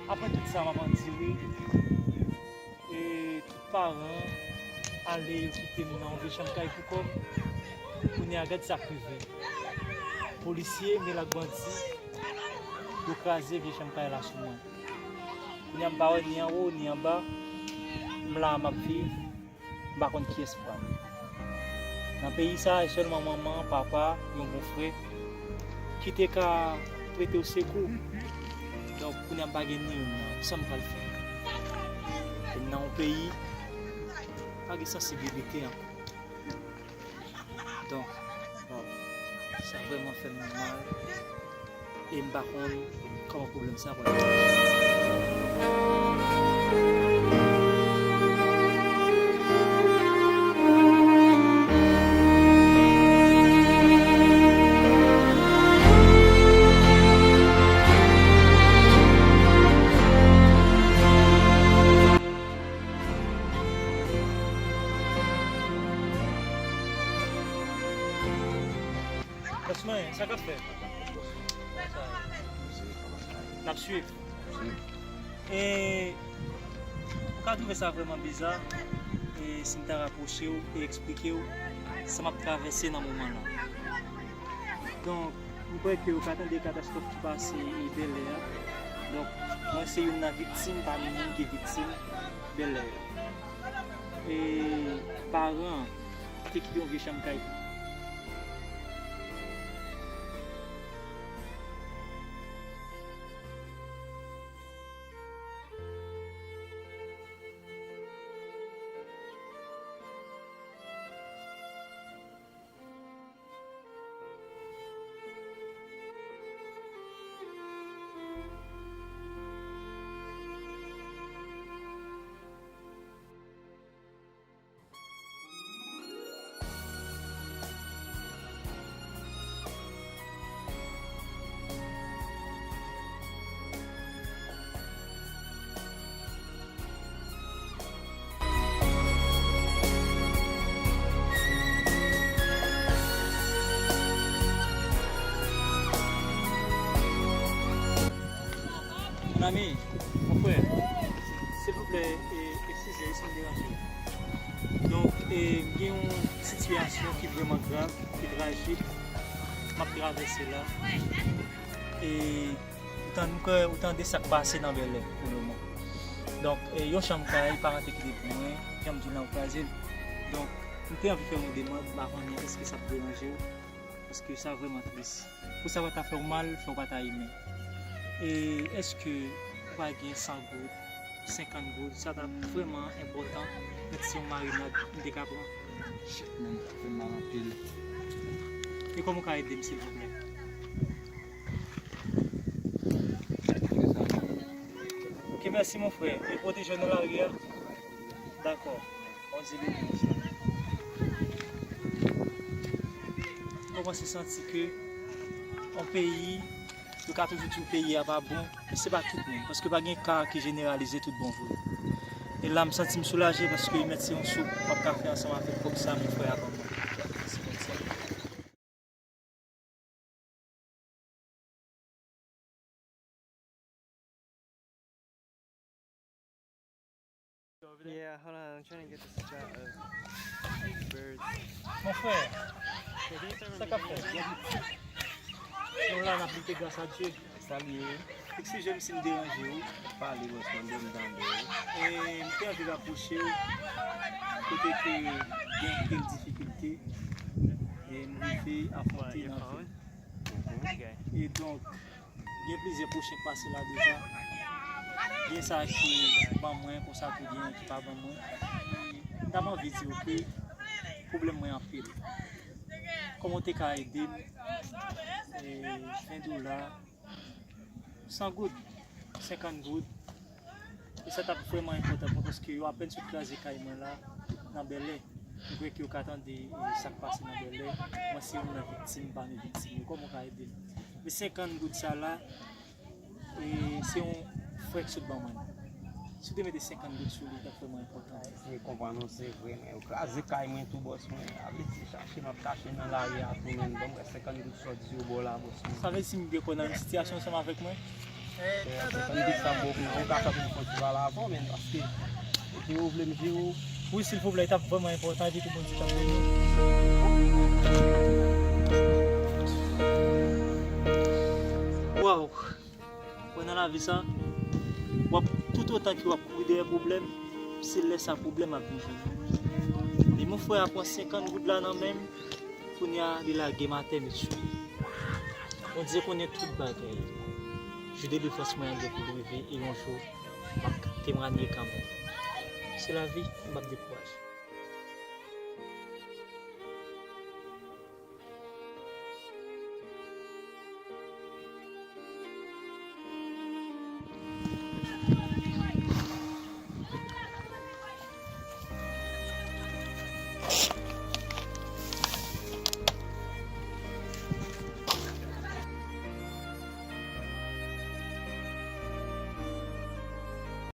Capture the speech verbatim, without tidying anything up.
Apre tout sa, m ap andire, e tout paran ale, yo kite m nan yon vye chanm kay pou kò m. Kounye a, gad sa k rive. Polisye mele ak bandi, yo kraze vye chanm kay la sou mwen. Kounye a, m pa wè ni anwo, ni anba. M la, m ap viv. M pa konn kiyès m pral. Nan peyi sa a, e sèlman manman, papa, yon bon frè ki te ka prete w sekou. Donk, kounye a m pa gen ni youn nan. Sa m pral fè? E m nan yon peyi pa gen sansibilite ankò. Donk, bon, sa vrèman fè m mal. E m pa konn kòman pwoblèm sa pral. Bòs mwen, sa k ap fèt? N ap swiv. E ou ka twouve sa vrèman biza, e si m ta rapwoche w e eksplike w sa m ap travèse nan moman lan. Donk, m kwè ke ou ka tande katastwòf ki pase e Bèlè a. Donk, mwen se youn nan viktim pami moun ki viktim Bèlè yo. E paran te kite yon vye chanm kay pou Mon ami, mon frè, silvouplè, e, eskize si m deranje w. Donk, e, m gen yon sitiyasyon ki vrèman grav, ki trajik, m ap travèse la. E, ou tan-, ou ka, ou tande sa k pase nan Bèlè pou le moman. Donk, e, yon chanm kay, paran te kite pou mwen, jan m di w lan, yo kraze l. Donk, m te anvi fè yon demann, m pa konnen èske sa ap deranje w, paske sa vrèman tris. Pou sa pa ta fè w mal, fò w pa ta imen. E èske ou pa gen san goud, senkant goud, sa t ap vrèman enpòtan, mèt se yon marinad m te ka pran. Shit, man, sa fè m mal anpil. E kòman w ka ede m, silvouplè? Ok, mèsi, mon frè. E pwoteje w nan lari a. Dakò. Bondye beni w, mon frè. M kòmanse santi ke yon peyi, yo ka toujou di w peyi a pa bon, men se pa tout moun, paske pa gen ka ki jeneralize tout bon vre. E la, m santi m soulaje paske mèt se yon soup m ap ka fè ansanm avèk kòb sa, mon frè a ban mwen. Mèsi, Bondye. Yeah, hold on, I'm trying to get this shot of birds. Mon frè, sa k ap fèt? Nou la, n ap lite gras a Dye. Salye. Eskize m si m deranje w. Pale, bòs mwen, m tande w. E, m te anvi rapwoche w kote ke gen anpil difikilte, e m rive afwonte nan vi. E donk, gen plizyè pwochen k pase la deja. Gen sa ki ban mwen, konsa tou gen ki pa ban mwen. E m t ap anvi di w ke pwoblèm mwen anpil. Kòman w te ka ede m? E, ven dola, san goud, senkant goud. E sa t ap vrèman enpòtan pou mwen, paske yo apèn sot kraze kay mwen la, nan Bèlè. M kwè ke yo ka tande, e, sa k pase nan Bèlè. Mwen se youn nan viktim pami viktim yo. Kòman w ka ede m? Men senkant goud sa la, e, se yon frè k sot ban mwen. Si w te mete senkant goud sou li, li t ap vrèman enpòtan. Eseye konprann ou, se vre, men yo kraze kay mwen tou, bòs mwen. Aveti chache m ap chache nan lari a tou, men ban mwen senkant goud sòt di yo bò la, bòs mwen. Sa vle di si m gen kò nan yon sitiyasyon ansanm avèk mwen, Senkant goud sa m ba w pou mwen, ou ka fè pou m fè ti pale avè w, men paske, ok, ou vle m jere w? Wi, silvouplè, li t ap vrèman enpòtan, epi tou Bondye t ap beni w. Waw! Wè nan lavi sa, w ap, toutotan ke w ap kouri dèyè pwoblèm, se lè sa pwoblèm ap vin jwenn ou. Li, mon frè a pran senkant goud la nan men m, kounye a, li lage m atè, mesye. Bondye konnen tout bagay. Jou delivrans mwen an gen pou l rive, e yon jou, m ap temwanye kanmenm. Se lavi, m p ap dekouraje.